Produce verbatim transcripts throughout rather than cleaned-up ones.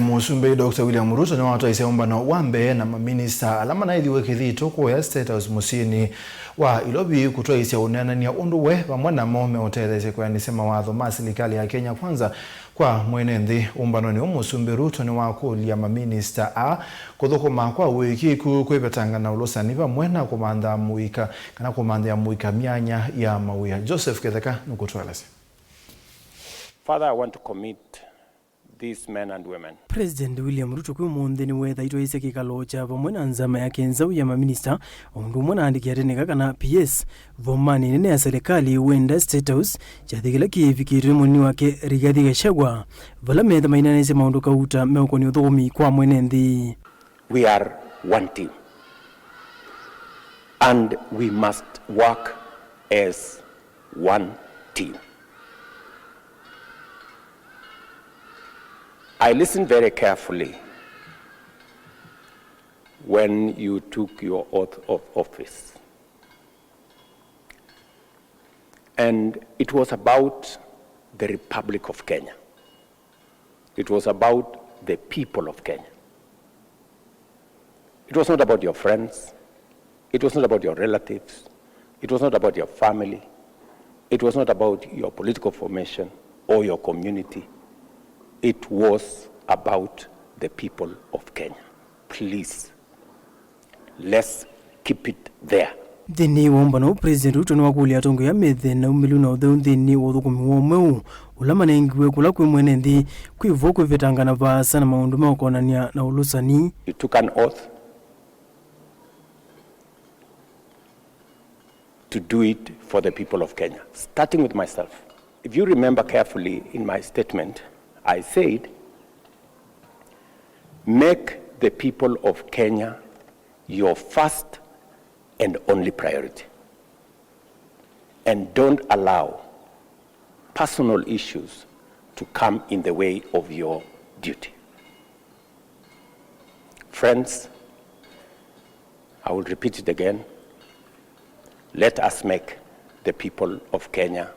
Mũsumbĩ Doctor William Ruto nĩwatwaisye ũmbano wa mbee na maminista ala manaĩthiwe Kĩthitũ kũya State House mũsyĩnĩ wa Ilovi kũtwaisya ũneenany'a ũndũ we vamwe namo meũtetheesya kwĩanĩsya mawatho ma silikalĩ ya Kenya Kwanza kwa mwene nthĩ. Ũmbanonĩ ũũ, Mũsumbĩ Ruto nĩwakũlya maminista aa kũthũkũma kwa ũĩkĩĩku kwĩvetanga na ũlũsani vamwe na kũmantha mũika kana kũmanthĩa mũika myanya ya mawĩa. Joseph Kĩtheka nũkũtũelesya. Father, I want to commit these men and women. President William Ruto kwĩ ũmũnthĩ nĩwethaĩtwe aisye kĩkalo kya vamwe na nzama yake nzaũ ya maminista, o ũndũ ũmwe na andĩki a tene kana P S, vomanĩ nene ya selekalĩ wenda State House, kyathĩ kĩla kĩvikĩtwe nĩ mũnini wake Rigathi Gachagua, vala metha mainanĩsye maũndũ kauta meũkonia ũthũkũmi kwa mwene nthĩ. We are one team. And we must work as one team. I listened very carefully when you took your oath of office. And it was about the Republic of Kenya. It was about the people of Kenya. It was not about your friends. It was not about your relatives. It was not about your family. It was not about your political formation or your community. It was about the people of Kenya. Please, let's keep it there. Nthĩnĩ wa ũmbano ũũ, President Ruto nĩwakũlya atongoi aa methe na umĩlu na ũtheu nthĩnĩ wa ũthũkũmi woo mweũ ũla manengiwe kũla kwĩ mwene nthĩ, kwĩ vo kwĩvetanga na vaasa na maũndũ meũkonany'a na ũlũsani. You took an oath to do it for the people of Kenya, starting with myself. If you remember carefully in my statement, I said, make the people of Kenya your first and only priority. And don't allow personal issues to come in the way of your duty. Friends, I will repeat it again. Let us make the people of Kenya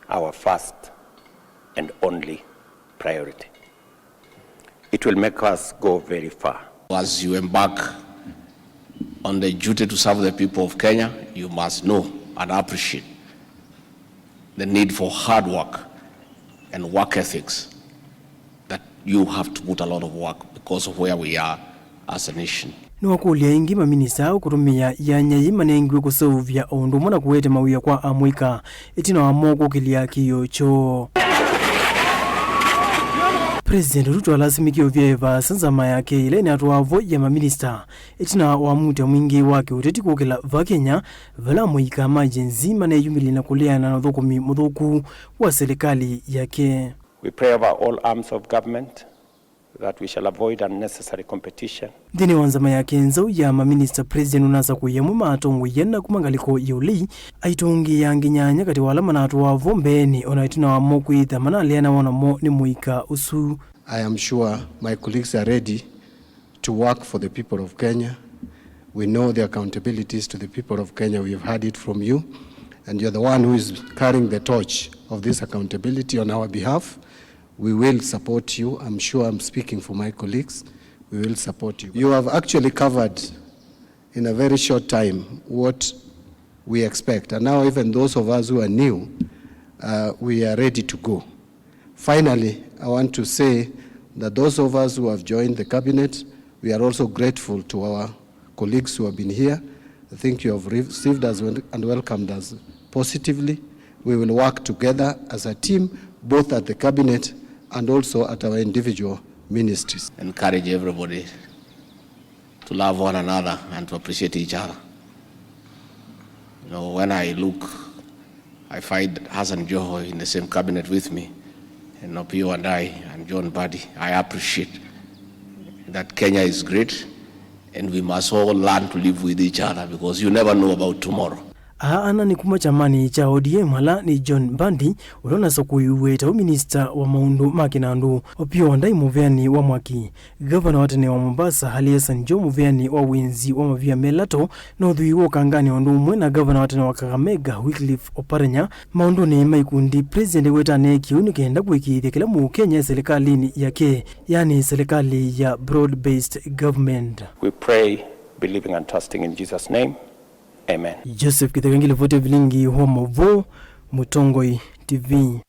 our first and only priority. It will make us go very far. As you embark on the duty to serve the people of Kenya, you must know and appreciate the need for hard work and work ethics, that you have to put a lot of work because of where we are as a nation. Nĩwakũlya ĩngĩ maminista kũtũmĩa yanya yĩĩ manengiwe kũseũvya o ũndũ ũmwe na kũete mawĩa kwa amũika ĩtina wa mo kũkĩlya kĩĩo kyoo. President Ruto alasimĩkie ũvyaĩ vaasa nzama yake ĩla ĩnatwaa vo ya maminista ĩtina wa muutya mwingĩ wa kĩũteti kũkĩla va Kenya, vala amũika ma Gen Z maneyumĩlya na kũleana na ũthũkũmi mũthũku wa silikalĩ yake. We pray over all arms of government that we shall avoid unnecessary competition. Nthĩnĩ wa nzama yake nzaũ ya maminista, President ũnasakũie amwe ma atongoi ana kuma ngalĩko ya ũlei, aitũngĩĩa angĩ nyanya katĩ wa ala manatũaa vo mbeenĩ, o na ĩtina wa mo kwĩthĩa manaleanawa namo nĩ mũika ũsu. I am sure my colleagues are ready to work for the people of Kenya. We know the accountabilities to the people of Kenya. We have heard it from you, and you're the one who is carrying the torch of this accountability on our behalf. We will support you. I'm sure I'm speaking for my colleagues. We will support you. You have actually covered in a very short time what we expect. And now even those of us who are new, uh, we are ready to go. Finally, I want to say that those of us who have joined the cabinet, we are also grateful to our colleagues who have been here. I think you have received us wel-, and welcomed us positively. We will work together as a team, both at the cabinet and also at our individual ministries. Encourage everybody to love one another and to appreciate each other. You know, when I look, I find Hassan Joho in the same cabinet with me, and Opiyo Wandayi and John Mbadi. I appreciate that Kenya is great, and we must all learn to live with each other because you never know about tomorrow. Aa ana nĩ kuma kyamanĩ kya O D M, ala nĩ John Mbadi, ũla ũnasakũiwe ta minista wa maũndũ ma kĩnandũ, Opiyo Wandayi mũveani wa mwaki, gavana wa tene wa Mombasa, Ali Hassan Joho mũveani wa wĩnzi wa mavia me lato, na ũthwii wa ũkanganĩ o ũndũ ũmwe na gavana wa tene wa Kakamega, Wycliffe Oparanya, maũndũnĩ ma ikundi. President eweta aneekie ũu nĩ kenda kũĩkĩĩthya kĩla Mũkenya e silikalĩnĩ yake, yani silikalĩ ya broad-based government. We pray, believing and trusting in Jesus' name. Amen. Joseph Kĩtheka, ngilivoti ya vilingi wa maũvoo, Mũtongoi T V.